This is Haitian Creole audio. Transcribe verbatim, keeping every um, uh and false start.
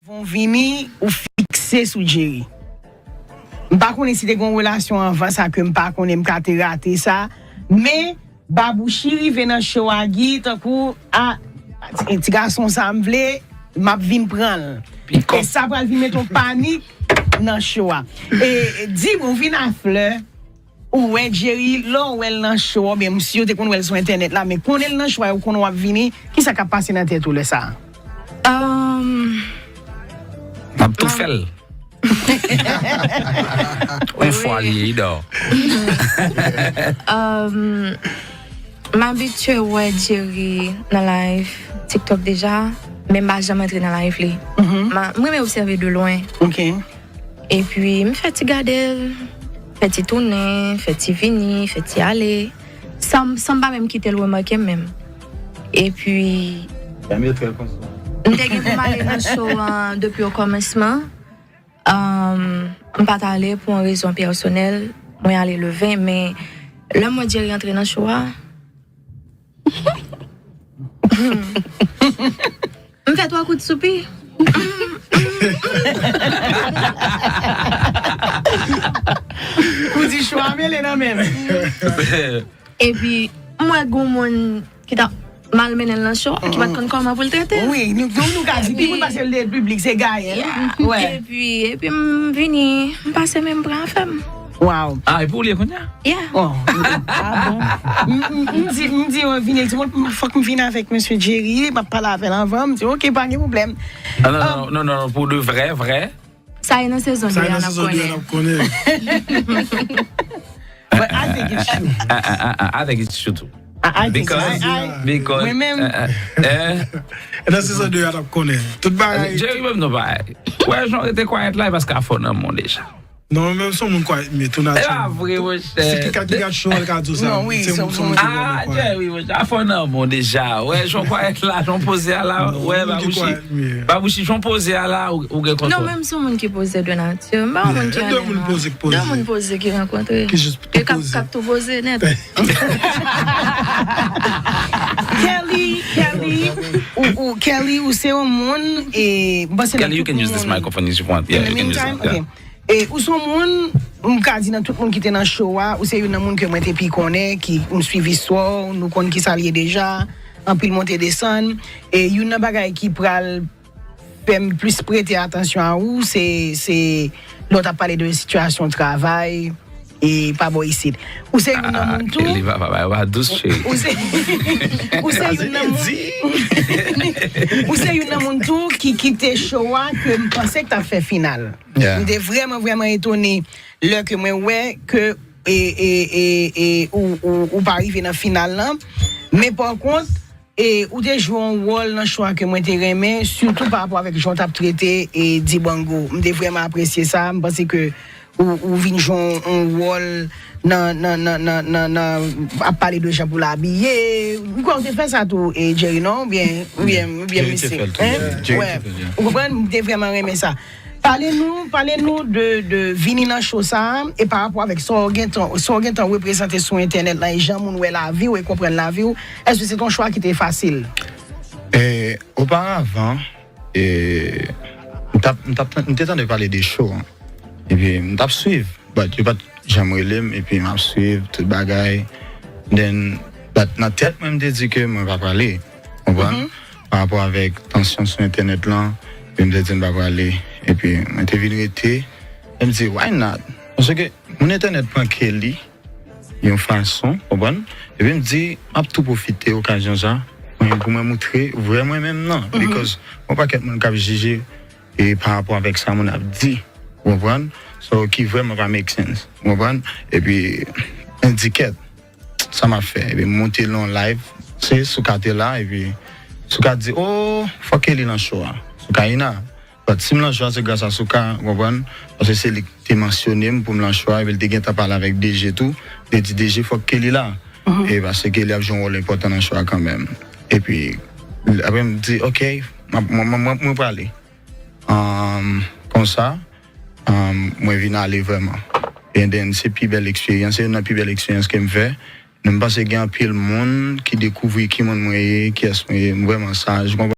Von vini, ou fikse sou Jerry. M pa konnen si te gen yon relasyon anvan sa ke m pa konnen, m ka te rate sa. Men, Babouchi rive nan show a, Guy, tankou, a, ti, ti gason sa m vle, m ap vin pran l. E sa pral vin mete yon panik nan show a. E, di m, ou vin a flè, ou wè Jerry, lè w wè l nan show, oubyen m si yo te konn wè l sou entènèt la, men konnen l nan show a, ou konnen w ap vini, kisa k ap pase nan tèt ou lè sa a? Um, M ap tou fè l. Yon fwa li ye, li dò. Um, m abitye wè Jerry nan live TikTok deja, men m pa janm antre nan live li. M renmen obsève de lwen. Ok. Epi m fè ti gade l, fè ti tounen, fè ti vini, fè ti ale. San, san m pa menm kite l remake m menm. Epi. M te gen pou m ale nan show an depi okòmansman. Um, m pa t ale pou yon rezon pèsonèl. Mwen ale le ven, men lè m wè Jerry antre nan show a, m fè twa kout soupi. Ou di show a mele nan men m. Epi, m wè gen moun ki t ap mal mennen l nan show, ki pa t konn kòman pou l trete l. Wi, nou, nou, nou ka di, ki moun pase l de piblik, se Gaël. Wè. Epi, epi m vini, m pase men m pran afè m. Wow. Ah, epi ou li ye kounye a? Yeah. Oh. Ah bon. M, m, m di, m di, oh, vini, l di, mwen, fòk m vin avèk mesye Jerry, m ap pale avè l anvan, m di, ok, pa gen pwoblèm. Ah, non, non, non, non, non, pou de vrè, vrè. Sa e nan sezon de Sa e a nan n ap sezon de a n konnen. Ap konnen. But I think it's true. I, I, I, I, I think it's true too. I, I think so. Because, I, I, because, mwen menm, eh, eh, eh, E nan sezon de a n ap konnen. Tout bagay. Jerry menm non pa. Wè, jan w rete kwayèt la, e paske afè w nan men w deja. Non, menm son moun kwayèt, men tou E pa natirèl. vre, monchè. Se ki kat ki gat show ka di w sa. Non, wi, Se son moun, son moun. moun ki Ah, vrèman kwayèt. Jerry, monchè, afè w nan men w deja. Wè, jan w kwayèt la, jan w poze a la, Non, wè, moun ki Babouchi. kwayèt, men. Babouchi, jan w poze a la, ou, ou gen Non, kontwòl. Menm si yon moun ki poze de nati, m pa yon moun ki De ale moun nan. Poze ki poze. De moun poze ki rankontre. Ki jis E k ap, poze. K ap tou poze nèt. Kelly, Kelly, ou, ou, Kelly, ou se yon moun, e, m panse nan Kelly, you tout can use this moun. microphone if you want. Yeah, In the you can use meantime, that. Yeah. Ok. E ou se yon moun, m ka di nan tout moun ki te nan show a, ou se youn nan moun ke mwen te pi konnen, ki m swiv istwa w, nou konn kisa l ye deja, anpil monte desann. E youn nan bagay ki pral fè m plis prete atansyon a ou, se, se lè w t ap pale de sitiyasyon travay e pa bò isit. Ou se youn nan Ah, moun tou. Kelly, papa, papa, papa, dous cheri. Ou se, ou se youn nan moun. Ou se youn nan moun tou ki kite show a ke m panse k t ap fè final. Yeah. M te vrèman, vrèman etone lè ke mwen wè ke e, e, e, e, ou, ou, ou pa rive nan final lan. Men pa kont, e, ou te jwe yon wòl nan show a ke mwen te renmen, sitou pa rapò avèk jan w t ap trete e Dibango. M te vrèman apresye sa. M panse ke ou, ou vin jwe yon, yon wòl nan, nan, nan, nan, nan, nan ap pale de jan pou l abiye. M kwè ou te fè sa tou, e Jerry, non? Oubyen, oubyen, oubyen Jerry te misye? fè l tou, Hein? yeah. Jerry Wè. Te fè l, yeah. Ou konprann? M te vrèman renmen sa. Pale nou, pale nou de, de vini nan show sa a, e pa rapò avèk sa w gentan, sa w gentan reprezante sou entènèt la, e jan moun wè lavi w e konprann lavi w, èske se t yon chwa ki te fasil? E, oparavan, e, m t ap, m t ap, m te tande pale de show an. Epi m t ap swiv, but yo pa t janm rele m, epi m ap swiv tout bagay. Then, but nan tèt mwen, m te di ke mwen pa prale. Konprann? Pa rapò avèk tansyon sou entènèt lan, epi m te di m pa prale. Epi mwen te vin rete, e m di, why not? Paske moun entènèt pran Kelly yon fason, konprann? Epi m di, m ap tou pwofite okazyon sa, mwen, pou mwen moutre vrè mwen menm nan. Because yon pakèt moun k ap jije e pa rapò avèk sa moun ap di, ou konprann? So, ki vrèman pa make sense, ou konprann? Epi, m di kèt, sa m ap fè? Epi m monte l nan live, se Souka te la, epi Souka di, oh, fòk Kelly nan show a. Souka Ina. But si m nan show a, se gras a Souka, ou konprann? Paske se li ki te mansyone m pou m nan show a, epi l te gentan pale avèk D J tou, li te di D J fòk Kelly la. E paske Kelly ap jwe yon wòl enpòtan nan show a kanmenm. Epi, apre m di, ok, mwen, mwen, mwen, mwen prale. Um, konsa, um, mwen vin ale vrèman. And then, se pi bèl eksperyans, se youn nan pi bèl eksperyans ke m fè. M panse gen anpil moun ki dekouvri ki moun mwen ye, kiyès mwen ye, m vrèman saj, ou konprann?